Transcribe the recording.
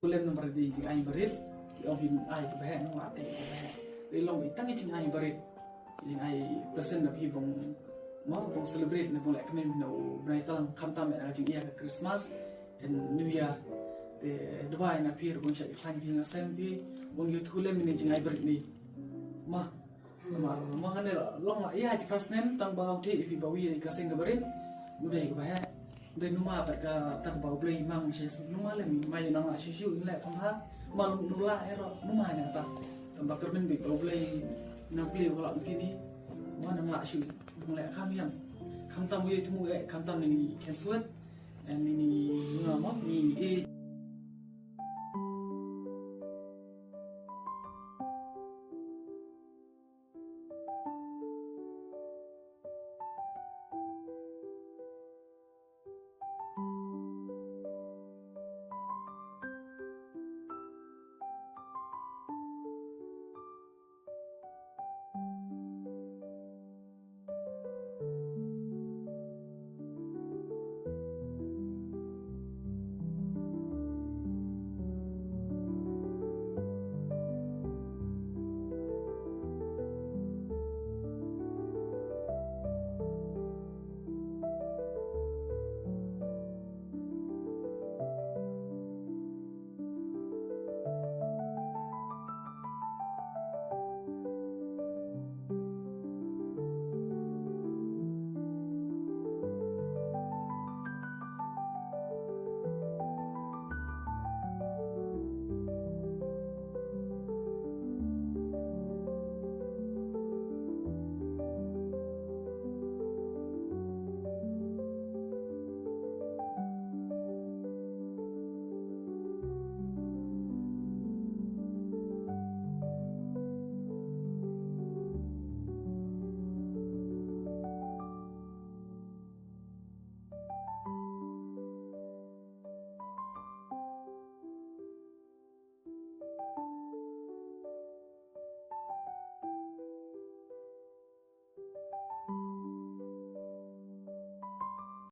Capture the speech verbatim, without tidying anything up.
Problem number di jingai barit. Ong phi ai ka bahet, nang la te ka bahet. Ri long i tang i jingai barit. Jingai present na phi bong, mo bong celebrate na bong leh kmen na u bnai talang khamtam na jingïa ka Christmas and New Year. Te duwai na phi bong sha i khlain phi nga sem phi bong ïoh thulem ni jingai barit ni. Ma Namar ma kane long la ïa ki present tang ba u thie phi ba wi ka seng ka barit. U dei ka bahet. Dei numa pat ka tak ba u Blei mang sha numa lem ma ïa nang la shu shu in leh kam ha. Ma lum nula ero numa ne ta. Tang ba kyrmen bik ba u Blei nang pli u la u tini. Ma nang la shu nang leh kam ïam. Khamtam u ïa tumu eh khamtam ni khen suet. Ni ni nga ma ni eh.